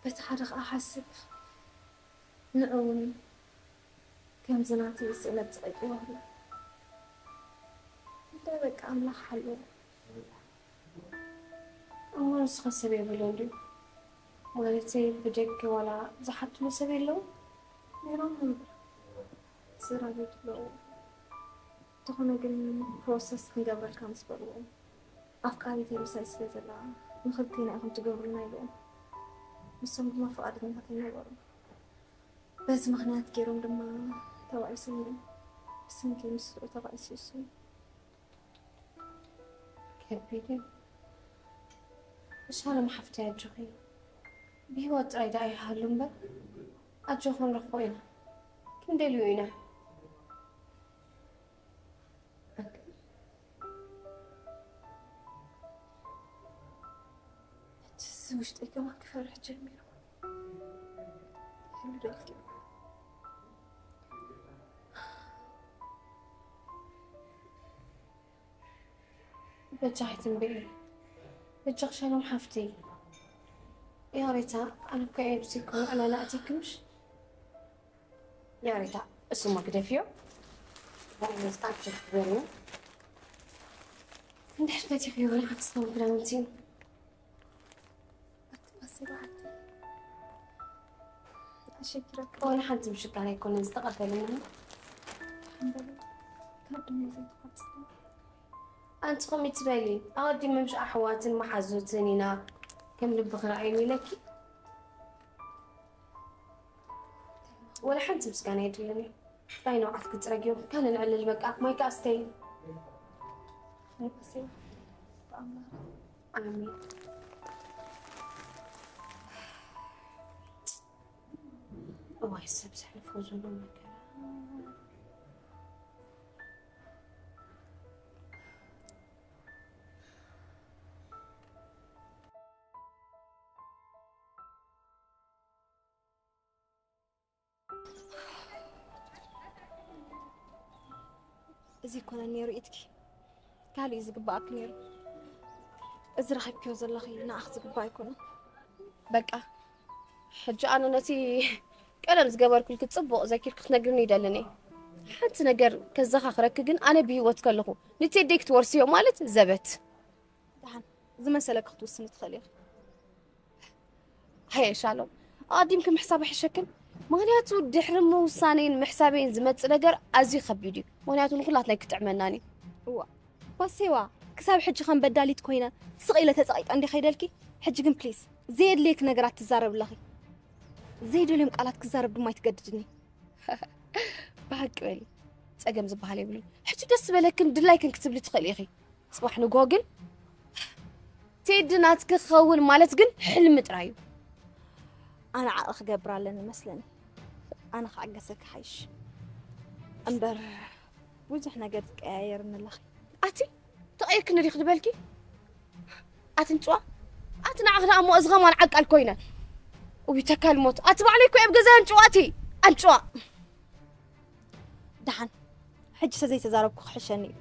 በቲ ሓደ ከዓ ሓስብ ንዑ እውን ከምዚ ናተይ ስእነት ፀቂጥዎ ኣሎ። እንታይ በቃ ኣምላኽ ሓልዎ። እሞ ንስኻ ሰብ የብልን ድዩ? ማለተይ ብደገ ዋላ ዝሓትሉ ሰብ የለዉ? ነይሮም እምበር ስድራ ቤት ኣለዉ። እንተኾነ ግን ፕሮሰስ ክንገብረልካ ምስ በልዎም ኣፍቃሪተይ ምሳይ ስለ ዘላ ንኽልቴና ኢኹም ትገብሩልና ኢልዎም። ንሶም ድማ ፍቓደኛታት ኣይነበሩን። በዚ ምኽንያት ገይሮም ድማ ተባኢሶም እዮም። ብሰንኪ ምስኡ ተባኢሱ እሱ። ከቢድ እዩ። ሻሎም ሓፍተይ ኣጆኺ። ብህይወት ጥራይ ደኣ ይሃሉ እምበር ኣጆኺ ክንረኽቦ ኢና። ክንደልዩ ኢና። ሕጂ እዚ ውሽጠይ ከማን ክፈርሕ ጀሚሩ። ይህሉ ደልኪ በጃኺ ትንበይ በጃኺ ሻሎም ሓፍተይ። ይቕሬታ ኣነ እኮ እየ ብዘይኮነ ዕላላ ኣትየኪ ምሽ? ይቕሬታ እሱማ ግደፍዮ። ባዕሉ ዝጣፍሽ ትበልኒ። እንድሕር ፈቲኽዮ ንዓክስ ክዳውንቲ እዩ። ኣቲ ባሰይ በዓልቲ ኣሸኪረካ ዋላ ሓንቲ ምሽካን ኣይኮነን ዝተቐበለኒ። ሓንበለ ካብ ደሞ ዘይተቋርጽ ኣንቲ ከምኡ ትበሊ ኣቐዲመ ምሽ ኣሕዋትን መሓዙትን ኢና ከም ልቢ ክረኣዩኒ ኢለኪ። ወላ ሓንቲ ምስጋና የድልን እዩ። ጥራይ ንብዓት ክፅረግዮ ካነ ንዕልል በቃ ማይ ከዓ ስተይ። ነብሰይ ብኣምላኽ ኣሜን። እዋይ ሰብ ዘሕልፎ ዘሎ መከራ። እዚ ይኮነን ነይሩ ኢትኪ ካልእ እዩ ዝግባኣኪ ነይሩ። እዚ ረኺብክዮ ዘለኺ ንኣኽ ዝግባእ ኣይኮነን። በቃ ሕጂ ኣነ ነቲ ቀደም ዝገበርኩልኪ ጽቡቕ ዘኪርኪ ክትነግርኒ ይደልን እየ። ሓንቲ ነገር ከዘኻኽረኪ ግን ኣነ ብህይወት ከለኹ ንቴደይ ክትወርስዮ ማለት ዘበት። ደሓን ዝመሰለኪ ክትውስኒ ትኽእሊ ኢኺ። ሃየ ሻሎም ኣቐዲምኪ ምሕሳብ ኣይሕሸክን። ምኽንያቱ ድሕሪ ምውሳነይን ምሕሳበይን ዝመፅእ ነገር ኣዝዩ ከቢድ እዩ። ምኽንያቱ ንኩላትና ኣይክጥዕመናን እዩ። እዋ ባሴዋ ክሳብ ሕጂ ከም በዳሊት ኮይነ ስቕ ኢለ ተፀቒጠ እንዲ ከይደልኪ። ሕጂ ግን ፕሊስ ዘየድልየኪ ነገራት ትዛረብ ኣለኺ። ዘይደልዮም ቃላት ክዛረብ ድማ ኣይትገድድኒ። ብሓቂ በሊ ፀገም ዝበሃል የብሉን። ሕጂ ደስ ዝበለክን ድላይክን ክትብሊ ትኽእሊ ኢኺ። ፅባሕ ንግሆ ግን ቴዲ ናትኪ ክኸውን ማለት ግን ሕልሚ ጥራይ እዩ። ኣነ ዓቕሊ ክገብር ኣለኒ መስለኒ። ኣነ ክዓገሰኪ ሓይሽ እምበር ብዙሕ ነገር ትቀያየርኒ ኣለኺ። ኣቲ ተቐይርክኒ ዲኺ ዝበልኪ? ኣቲ ኣንጭዋ ኣቲ ንዓኺ ደኣ እሞ እዚ ኸማን ዓቃል ኮይነ። እዊ ተካል ሞት ኣቲ ባዕለይ እኮ እየ ኣብ ገዛይ ኣንጭዋ ኣቲ ኣንጭዋ። ደሓን ሕጂ ተዘይተዛረብኩ ክሕሸኒ እዩ።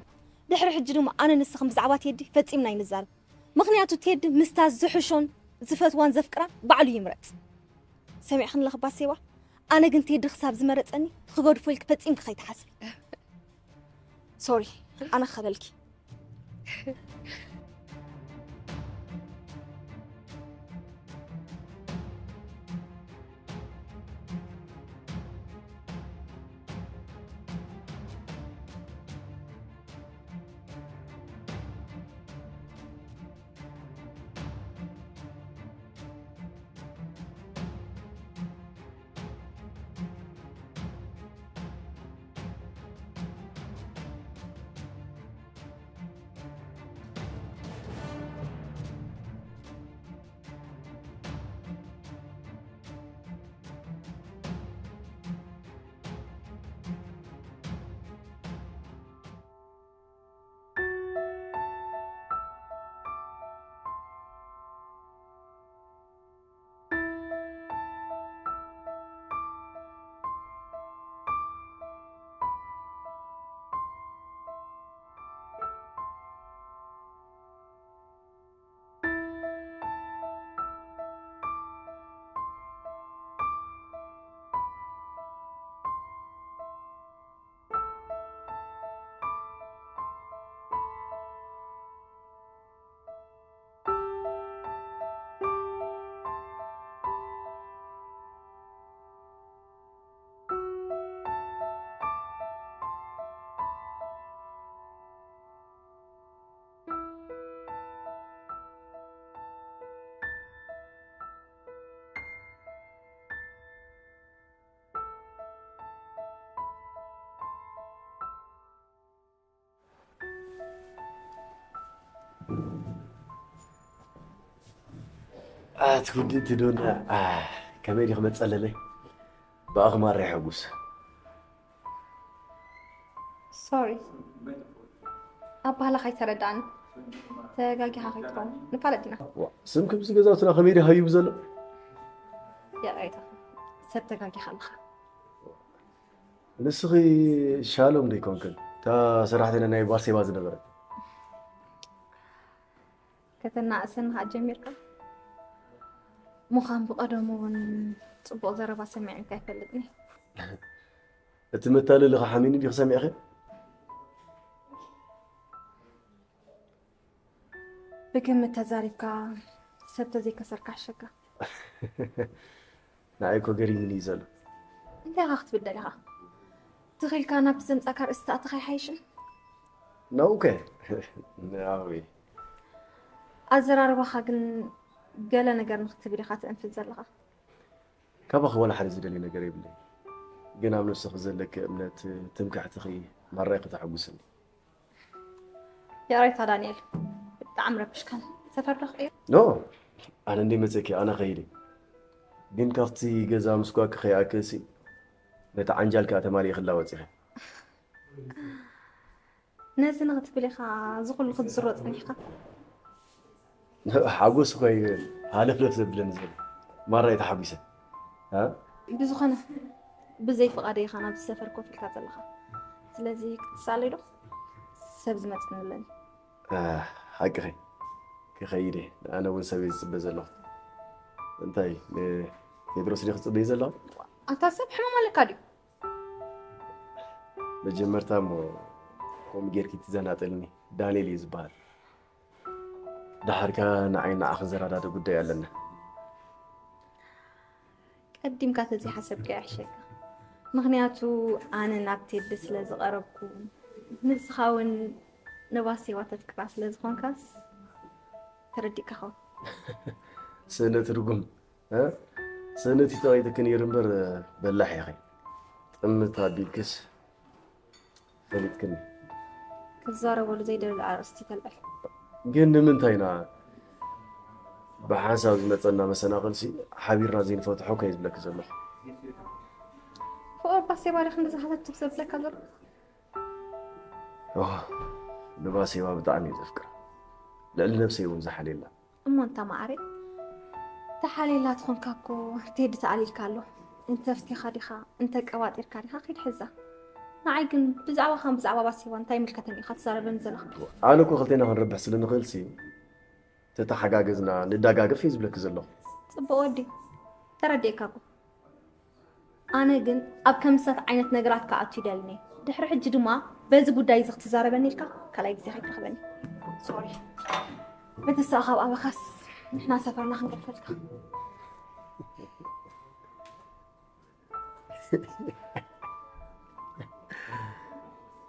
ድሕሪ ሕጂ ድማ ኣነ ንስኽን ብዛዕባ ቴዲ ፈጺምና ኣይንዛረብ። ምኽንያቱ ቴዲ ምስታ ዝሕሾን ዝፈትዋን ዘፍቅራን ባዕሉ ይምረጽ። ሰሚዕኽኒ ኣለኺ ባሴዋ? ኣነ ግን ቴዲ ክሳብ ዝመረጸኒ ክገድፎ ኢልኪ ፈጺምኪ ከይትሓስቢ። ሶሪ ኣነ ክኸለልኪ። ኣትኩዲ ትዶና። ከመይ ዲኺ መጸለለይ? ብኣኽማር ሕጉስ። ሶሪ፣ ኣባህላኻ ኣይተረዳእኒ። ተጋጊኻ ከይትኸውን፣ ንፋለጥ ዲና። ስም ክብዚ ገዛውትና ከመይ ዲ ሃቢቡ ዘሎ? ይቕሬታ፣ ሰብ ተጋጊኻ ኣለኻ። ንስኺ ሻሎም ዶ ይኮንክን? እታ ሰራሕተኛ ናይ ባርሴባ ዝነበረት። ከተናእሰኒ ከዓ ጀሚርካ ምዃን ብቐደሙ እውን ፅቡቕ ዘረባ ሰሚዐ እንካ ኣይፈልጥኒ። እቲ መታለሊ ከሓሚኒ ዲኺ ሰሚዕኺ? ብግምት ተዛሪብካ ሰብ ተዘይከሰርካ ሕሸካ። ንዓይ እኮ ገሪሙኒ እዩ ዘሎ። እንታይ ኢኻ ክትብል ደሊኻ? ትኺልካ ናብቲ ዘምጻካ ርእሲ ተኣትኻ ይሓይሽን? ነውከ ናዊ ኣዘራርባኻ ግን ገለ ነገር ንክትብል ኢኻ ትእንፍት ዘለኻ። ካባኺ ዋላ ሓደ ዝደልዮ ነገር የብለይ፣ ግን ኣብ ነብስኺ ዘለኪ እምነት ትምክሕትኺ ማራይ ከተሐጉስኒ። ይቕሬታ ዳንኤል፣ ብጣዕሚ ረብሽካን። ሰፈር ዶ ክቕይር? ኖ ኣነ እንደ መፀኪ ኣነ ኸይደ፣ ግን ካብቲ ገዛ ምስ ጓኪ ከይኣክልሲ ነቲ ዓንጃል ከዓ ተማሊእክላ ወፂኺ። ነዚ ንክትብል ኢኻ እዚ ኩሉ ክትዝሮ ፀኒሕካ? ሓጎስ እኮ እዩ ሃለፍለፍ ዘብለኒ ዘሎ። ማራ እየ ተሓጒሰ። እ? ብዝኾነ ብዘይ ፍቓደይ ኢኻ ናብዚ ሰፈር ኮፍ ኢልካ ዘለኻ። ስለዚ ክትሳለይ ዶ? ሰብ ዝመፅኒ ኣለኒ። እ፣ ሓቅኺ። ክኸይድ እየ። ኣነ እውን ሰብ እየ ዝፅበ ዘለኹ። እንታይ ንቴድሮስ ድየ ክፅበይ ዘለኹ? ኣታ ሰብ ሕማም ኣለካ ድዩ? መጀመርታ እሞ ከምኡ ጌርኪ ትዘናጥልኒ። ዳንኤል እዩ ዝበሃል። ደሓር ከኣ ንዓይ ንዓኺ ዘረዳድእ ጉዳይ ኣለና። ቀዲምካ ተዘይሓሰብካዮ ይሕሸካ። ምኽንያቱ ኣነ ናብ ቴዲ ስለ ዝቐረብኩ፣ ንስኻ እውን ንባሴዋ ተፍቅራ ስለ ዝኾንካስ ተረዲእካ ኸውን። ስእነት ርጉም፣ እ? ስእነት ይጠቒጥኪ ነይሩ እምበር በላሕ ኢኺ። ጥምት ኣቢልክስ ፈሊጥክኒ። ክዛረበሉ ዘይደሊ ኣርእስቲ ተልዕል። ግን ንምንታይ ኢና ብሓንሳብ ዝመፀና መሰናኽልሲ ሓቢርና ዘይንፈትሖ ከይ ዝብለኪ ዘለኹ? ፍቕሪ ባሴባ ዶ ክንዲ ዝሓተትክ ዘብለካ ዘሎ? ኦ፣ ንባሴባ ብጣዕሚ እየ ዘፍቅራ። ልዕሊ ነብሰይ እውን ዝሓልየላ። እሞ እንታ ማዓረይ ተሓልየላ ትኾንካ እኮ ቴዲ ተኣሊልካ ኣሎ። እንተ ኣፍቲኻ ዲኻ እንተ ቀባጢርካ ዲኻ ኪድ ሕዛ። ንዓይ ግን ብዛዕባኻን ብዛዕባ ባሴባን እንታይ ይምልከተኒ ኢኻ ትዛረበኒ ዘለኻ? ኣነ እኮ ክልቴና ክንረብሕ ስለ ንኽእል ሲ ተተሓጋገዝና ንዳጋገፍ እየ ዝብለኪ ዘለኹ። ጽቡቕ ወዲ ተረዲኤካ እኮ። ኣነ ግን ኣብ ከምስታት ዓይነት ነገራት ክኣቱ ይደልን እየ። ድሕሪ ሕጂ ድማ በዚ ጉዳይ እዚ ክትዛረበኒ ኢልካ ካልኣይ ግዜ ከይትረኽበኒ። ሶሪ። በተስኣ ካብ ኣበኻስ ንሕና ሰፈርና ክንገድፈልካ።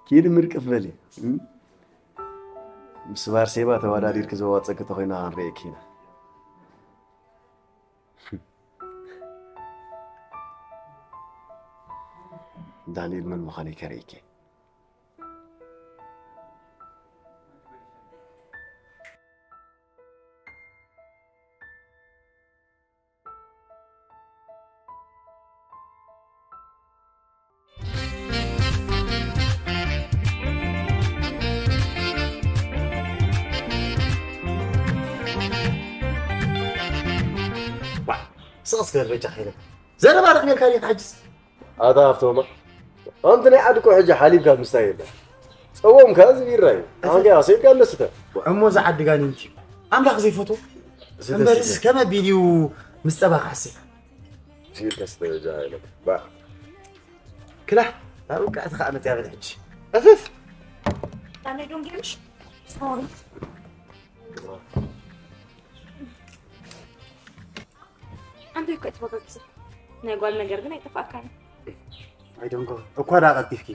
ኪድ ምርቅፍ በሊ። ምስ ባርሴባ ተወዳዲርኪ ዘዋፀኪ ተኮይና ክንርእየኪ ኢና። ዳንኤል መን ምዃነይ ከርእየኪ። ስቕ እስከ በጃ ከይነ ዘረባ ረኽነልካ ድዩ ሕጅስ? ኣታ ሃፍቶማ ኣንቲ ናይ ዓዲ እኮ ሕጂ ሓሊብ ካብ ምስታይ የለ ጸዎም ከኣ ዝቢራ እዩ። ኣንገ ኣሰይድካ እንደስተ እሞ እዚ ዓዲ ጋኒንቲ ኣምላኽ ዘይፈትዎ እምበርስ ከመ ቢልዩ ምስ ጸባ ክሓስብ ሲል ከስተጃ ይለት ባ ክላሕ ናብ ውቃዕቲ ከዓ መፅያ በል ሕጂ እፍፍ ኣነ ዶንጌምሽ ሶሪ ኣንተ እኮ ትበገግሰ ናይ ጓል ነገር ግን ኣይጠፋእካን ኣይደንጎ እኳ ዳ ቀልጢፍኪ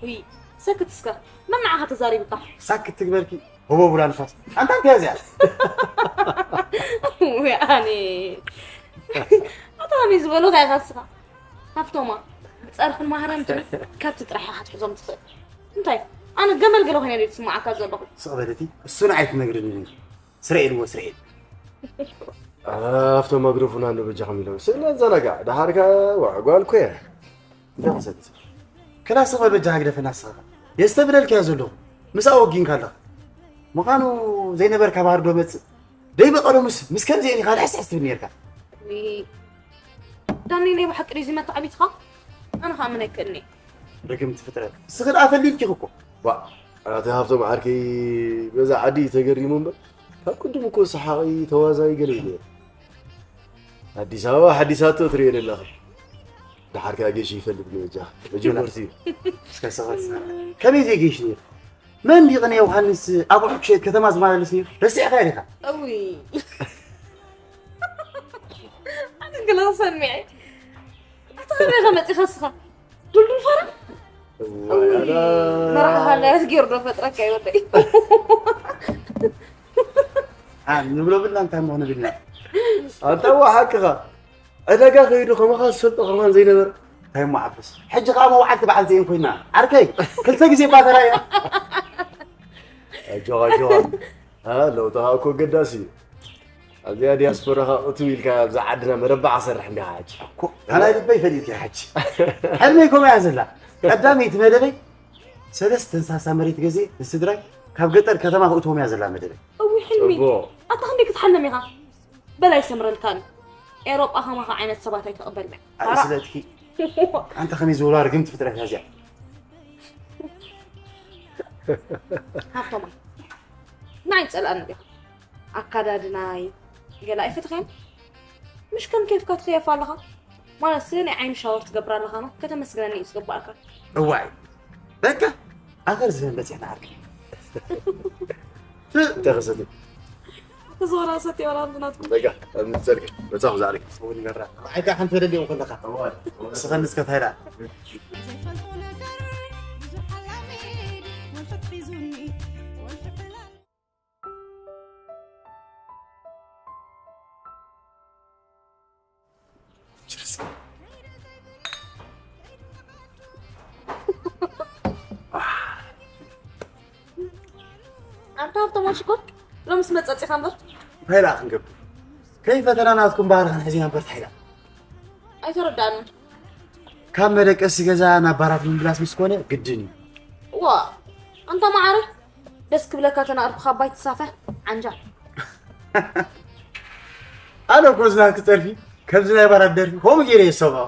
ውይ ሰክት እስከ መን ንዓኻ ተዛሪቡካ ሳክት ትግበርኪ ሆቦ ቡላ ንፋስ ኣንታ እንታይ እዚኣ ውይ ኣነ ኣታ ኣነ ዝበሎ እንታይ ኢኻ እስኻ ሃፍቶማ ብፀርፍን ማህረምትን ከብቲ ጥራሕ ኢኻ ትሕዞም ትኽእል እንታይ ኣነ ገመል ገለ ኮይነ ድየ ትስምዓካ ዘለኹ ስቕ በለቲ እሱ ንዓይ ትነግርኒ ስረኤል እዎ ስረኤል ኣብቶም ማይክሮፎን ኣሎ በጃኹም ኢሎም ስለ ዘናጋዕ ደሓርካ ዋ ጓል ኮያ። እንታይ ክሰት? ክላስ ኸ በጃ ግደፈና ንስኻ። የስተብለልካ እየ ዘለኹ። ምስኣ ወጊንካ ኣለኻ። ምዃኑ ዘይነበርካ ባህር ዶ መጽእ? ደይ በቐሎምስ ምስ ከምዚአን ኢኻ ልሕስሕስ ትብል ነርካ። ዊ፣ ዳኒ ናይ ብሓቂ ድዩ እዚ መተዓቢትኻ? ኣነ ኸኣ ምን ኣይክእልኒ። ርግምቲ ፍጥረት። እስኺ ደኣ ፈሊልኪ እኮ። ዋ፣ ኣቲ ሃብቶም ዓርከይ በዛ ዓዲ ተገሪሙ እምበር፣ ካብ ቅድም እኮ ሰሓቒ ተዋዛይ ገለ እዩ ነይሩ። ኣዲስ ኣበባ ሓዲሳቶ ትርእዮ ዘለኺ። ደሓር ከኣ ጌሽ ይፈልጥ ነው እጃ። መጀመርትኡ። እስከ ሰኸት። ከመይ ዘይጌሽ ነይሩ? መን ድዩ ቅነ ዮሃንስ ኣብ ውሕድ ሸየት ከተማ ዝመላለስ ነይሩ? ረሲዕካ ኢኻ። እውይ። ኣነ ገለ ሰሚዐ። ኣታ ከመይ ከመጺኻ እስኻ? ዱልዱል ፋራ? እዋይ፣ ኣላ። መርሓ ሃላ ያስጌር ዶ ፈጥረካ ይወደይ። አ፣ ንብሎ ብልና እንታይ ምኾነ ብልና። ኣንታ እዋ ሓቅኻ። ዕዳጋ ከይዱ ከማኻ ዝሰልጦ ከማን ዘይነበረ። እንታይ እሞ ዓብስ። ሕጂ ከኣ መውዓልቲ በዓል ዘይን ኮይና። ዓርከይ፣ ክልተ ግዜ ባተራ እያ። ኣጆኻ፣ ኣጆኻ። አ፣ ለውጥኻ እኮ ገዳሲ እዩ። ኣብዚኣ ዲያስፖራኻ እትው ኢልካ ኣብዛ ዓድና መረባዕ ሰርሕ እንዲኻ ሕጂ። እኮ፣ ኣላይ ልበይ ፈሊጥካ ሕጂ። ሕልመይ ከምኡ እያ ዘላ። ቀዳመይቲ መደበይ፣ ሰለስተ እንሳሳ መሬት ገዜ ንስድራይ ካብ ገጠር ከተማ ክእትዎም እያ ዘላ መደበይ። እዊ ሕልሚ። ጽቡቕ። ኣታ ክንደይ ክትሓልም ኢኻ? በላይ ሰምረልካን። ኤሮጳ ከማኻ ዓይነት ሰባት ኣይትቕበልን። ኣይ፣ ፋራ። ስለትኪ። ኣንታ ከመይ ዝበሉ ርግምቲ ፍጥረት እያ እዚኣ። ሃብቶማይ። ንዓይ ጸልኣኒ ዲኻ? ኣካዳድናይ ገለ ኣይፈትኽን? ምሽ ከም ኬፍካ ትኽየፍ ኣለኻ? ማለት ናይ ዓይኒ ሻወር ትገብር ኣለኻ፣ ማ ከተመስግነኒ እዩ ዝግባኣካ። እዋይ፣ በቃ፣ ኣኸር ዝህን በጺሕና ዓርኪ። እንታይ ክሰቲ? ተዞራ ሰቲ ወላ ናትኩም። በቃ፣ ኣብ ምጸልክ፣ በጻኹ ዛዕሪ። እውን ይገብራ። ኣይካ ሓንቲ ተደልዮም ከለኻ። እዋይ። ስኸን እስከ ታይላ። ዘይፈልጦ ነገር ብዙሕ ኣላሚድ፣ ወልፈት ሒዙኒ፣ ወልፈት ዕላል። ኣንታ ሃብቶም ሽኮር ሎምስ መጸጺኻ እምበር። እንታይ ደኣ ክንገብር? ከይፈተና ናትኩም ባህሪ ክንሕዝ ኢና እምበር እንታይ ደኣ? ኣይተረዳእንን። ካብ መደቀሲ ገዛ ናብ ባራት ምምላስ ምስ ኮነ ግድን እዩ። ዋ፣ ኣንታ መዓረ፣ ደስ ክብለካ ተናቕርብካ ኣባይ ትሳፈ፣ ዓንጃ። ኣነ እኮ ዝናትኪ ጸርፊ፣ ከምዚ ናይ ባራት ደርፊ፣ ከምኡ ገይረ የሰምዖ።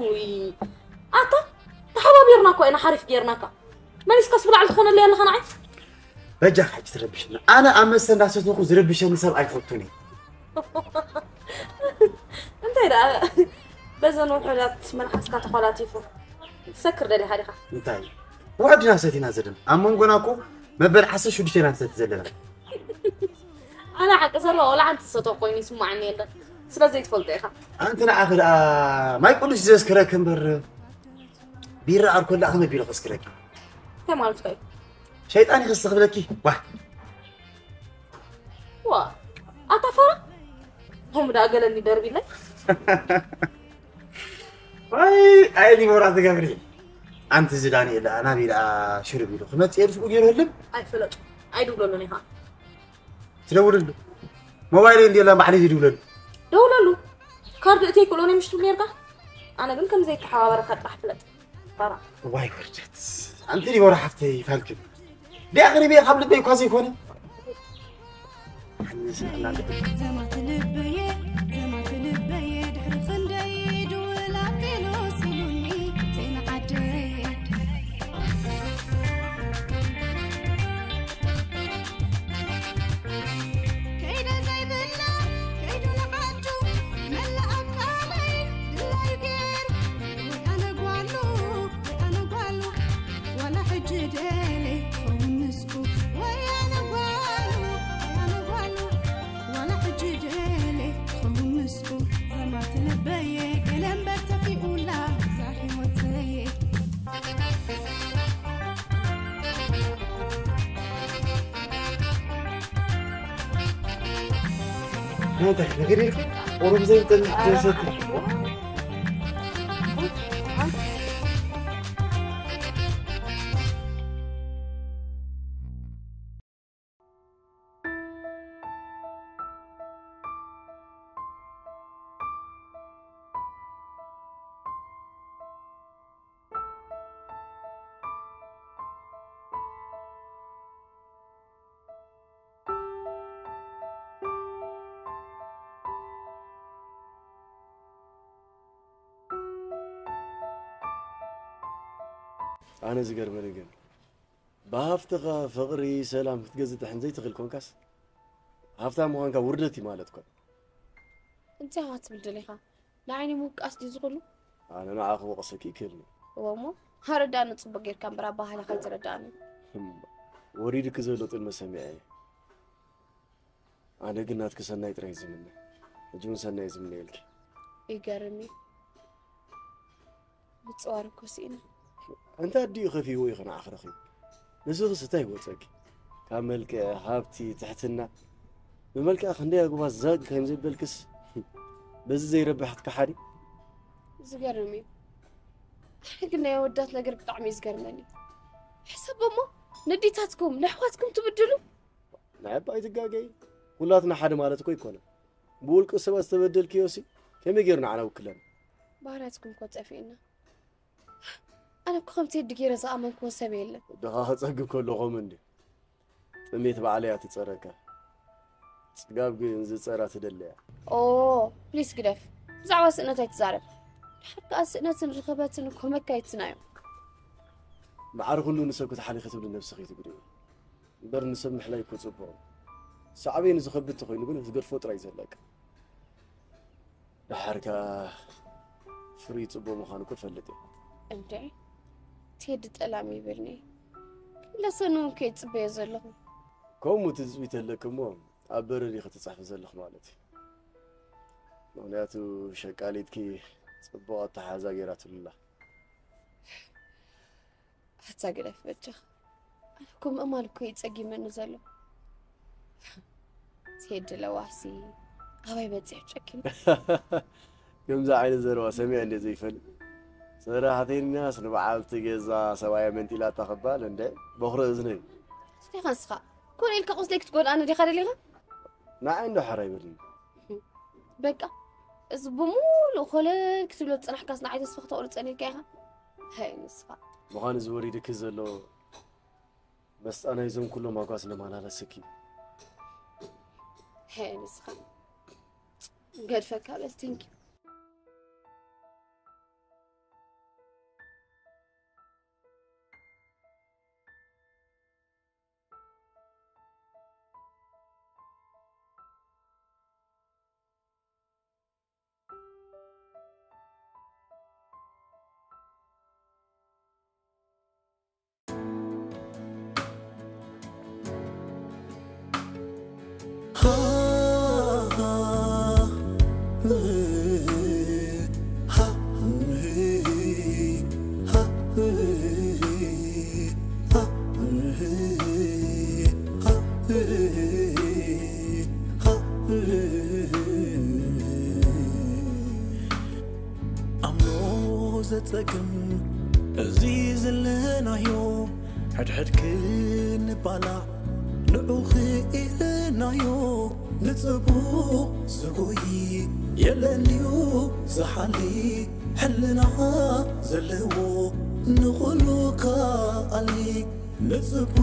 ውይ፣ ኣታ፣ ተሓባቢርና እኮ ኢና ሓሪፍ ጌርናካ። መሊስካስ ብላዕሊ ትኾነለይ ኣለኻ ንዓይ? በጃኻ ሕጂ ትረብሽና። ኣነ ኣብ መስተ እንዳሰተኹ ዝረብሸኒ ሰብ ኣይፈቱን እየ። እንታይ ደኣ፣ በዘን ውሑዳት መልሓስካ ተኾላቲፉ ትሰክር ደሊኻ ዲኻ? እንታይ? ውሑድ ኢና ሰቲና ዘለና። ኣብ መንጎና እኮ መበል ዓሰርተ ሽዱሽተ ኢና ንሰቲ ዘለና። ኣነ ሓቂ ዘሎ ወላ ሓንቲ ዝሰትኦ ኮይኑ ይስማዓኒ የለን። ስለ ዘይትፈልጦ ኢኻ። ኣንቲ ንዓኺ ደኣ ማይ ቅዱስ ዘስክረኪ እምበር ቢራ ኣልኮል ደኣ ከመይ ቢሉ ከስክረኪ? እንታይ ማለትካ እዩ? ሸይጣን ይኸስ ክብለኪ። ዋ። ዋ፣ ኣታ ፋራ። ሆም ደኣ ገለኒ ደርቢለይ። ኣይ፣ ኣይ ዲቦራ ትገብሪ። ኣንቲ እዚ ዳንኤል ደኣ ናበይ ደኣ ሽርብ ኢሉ ክመጽእ እየ ስኡ ገይሩ ህልም? ኣይፈለጡ። ኣይድውለሉን ኢኻ። ትደውልሉ። ሞባይለይ እንድየላ ባዕለይ ዝድውለሉ። ደውለሉ። ካርድ እተይ ክእሎን ምሽ ትብል ነርካ? ኣነ ግን ከም ዘይተሓባበረካ ጥራሕ ፍለጥ። ፋራ። ዋይ ውርደት። ኣንቲ ዲቦራ ሓፍተይ ፋልክን። ዲኣ ቅሪበ ካብ ልበይ እኳ ዘይኮነ። ሓኒ ስምዕና ኣለብን። ዘማት ልበየ፣ ዘማት ልበየ፣ ድሕሪ ክንደይ ድውል ኣቢሉ ሲሉኒ፣ ጤና ዓደየ። ከይደ ዘይብላ ከይዱ ንዓዱ መላእ ኣካለይ ድላዩ ገይሩ ወይ ኣነ ጓሉ ወይ ኣነ ጓሉ ዋላ ሕጂ ደለ ክኸውን ምስኡ ወይ ኣነ ጓሉ ወይ ኣነ ጓሉ ዋላ ሕጂ ደለ ክኸውን ምስኡ ዘማት ልበየ ገለ እምበር ተፊኡላ እዛ ህይወተየ። እንታይ ነገር የለ ኦሮም ዘይንተን ዘይሰት ኣነ ዝገርመኒ ግን ብሃፍትኻ ፍቕሪ ሰላም ክትገዝእ ድሕን ዘይትኽእል ኮንካስ ሃፍታም ምዃንካ ውርደት እዩ ማለት እኮ። እንታይ ኢኻ ክትብል ደሊኻ? ንዓይኒ ምውቃስ ድዩ ዝኽሉ? ኣነ ንዓኺ ክወቕሰኪ ይክእልኒ። እወ እሞ ኣረዳእኒ፣ ጽቡቕ ጌርካ እምበር ኣባህላኻ ኣይተረዳእኒ። ህም፣ ወሪዱኪ ዘሎ ጥልመት ሰሚዐ እየ። ኣነ ግን ናትኪ ሰናይ ጥራይ ዝምነ። ሕጂ እውን ሰናይ ዝምነየልኪ። ይገርም እዩ። ምጽዋር እኮ ስኢነ። ኣንታ ኣዲኡ ከፊዎ ኢኸ ንዓኺ ረኺቡ። ንስኽስ እንታይ ይወጸኪ? ካብ መልክዕ፣ ሃብቲ፣ ትሕትና፣ ብመልክዕ ክንደይ ኣጉባዝ ዛግ ከም ዘበልክስ በዚ ዘይረብሕ ክትከሓዲ። ዝገርም እዩ። ኣነ ግን ናይ ኣወዳት ነገር ብጣዕሚ እዩ ዝገርመኒ። ሕሰብ እሞ፣ ነዲታትኩም ንኣሕዋትኩም ትብድሉ። ንዓባ ኣይትጋገይ። ኩላትና ሓደ ማለት እኮ ኣይኮነ። ብውልቂ ሰባት ዝተበደልክዮሲ ከመይ ገይሩ ንዓና ውክለና? ባህርያትኩም እኮ ጠፊእና። ኣነ እኮ ከምቲ ህዲ ገይረ ዝኣመንክዎ ሰብ የለን። ድኻ ክጸግብ ከለኹም እንዲ ጥሜት ባዕለያ ትጸረካ። ጽጋብ ግን ዝጸራ ትደለያ። ኦ ፕሊስ ግደፍ። ብዛዕባ ስእነት ኣይትዛረብ። ድሓር ከኣ ስእነትን ርኸበትን እኮ መካየድትና እዮም። መዓር ኩሉ ንሰብ ክትሓሊ ክትብሊ ነብስኺ ትጉድኢ። እምበር ንሰብ ምሕላይ እኮ ጽቡቕ እዩ። ሳዕቤኑ ዝኸብድ ተኾይኑ ግን ክትገድፎ ጥራይ ዘለካ። ደሓር ከኣ ፍሪ ጽቡቕ ምዃኑ እኮ እፈልጥ እየ። እንዴ ቴዲ ጠላም ይብልኒ። ለሰኑ እውን ከይጽበዮ ዘለኹ። ከምኡ ትጽቢ ተለክ እሞ ኣብ በረድ ኢኺ ትጽሕፊ ዘለኽ ማለት እዩ። ምኽንያቱ ሸቃሊትኪ ጽቡቕ ኣተሓዛ ገይራትሉላ። ኣታ ግደፍ በጃኻ። ኣነ እኮ ምእማን እኮ እዩ ጸጊመኒ ዘሎ። ቴዲ ለዋሲ ኣባይ በጺሑ ጨኪኑ። ከምዚ ዓይነት ዘረባ ሰሚዐ እንደ ዘይፈልጥ ሰራሕተኛስ ንበዓልቲ ገዛ ሰብኣያ መንጢላታ ክባል እንደ በኹሪ እዝነይ። እንታይ ንስኻ ኮነ ኢልካ ቁስለይ ክትጎድኣኒ ዲኻ ደሊኻ? ንዓይ እንዶ ሓራ ይበልኒ። በቃ እዚ ብምሉእ ኮለል ክትብሎ ዝጸናሕካስ ንዓይ ተስፋ ክተቑርጸኒ ኢልካ ኢኻ? ሃይ ንስኻ። ምዃኑ ዝወሪድኪ ዘሎ መስጣ ናይዞም ኩሎም ኣጓዝ ነማላለስኪ። ሃይ ንስኻ። ገድፈካ በል ቴንኪ። ኣምኖ ዘጸግም እዚ ዘለናዮ ሕድሕድ ክንባላዕ ንዑ ክኢልናዮ ንጽቡቕ ዝጎይ የለን ድዩ ዝሓሊ ሕልና ዘለዎ ንኹሉ ከኣሊ ንጽቡቕ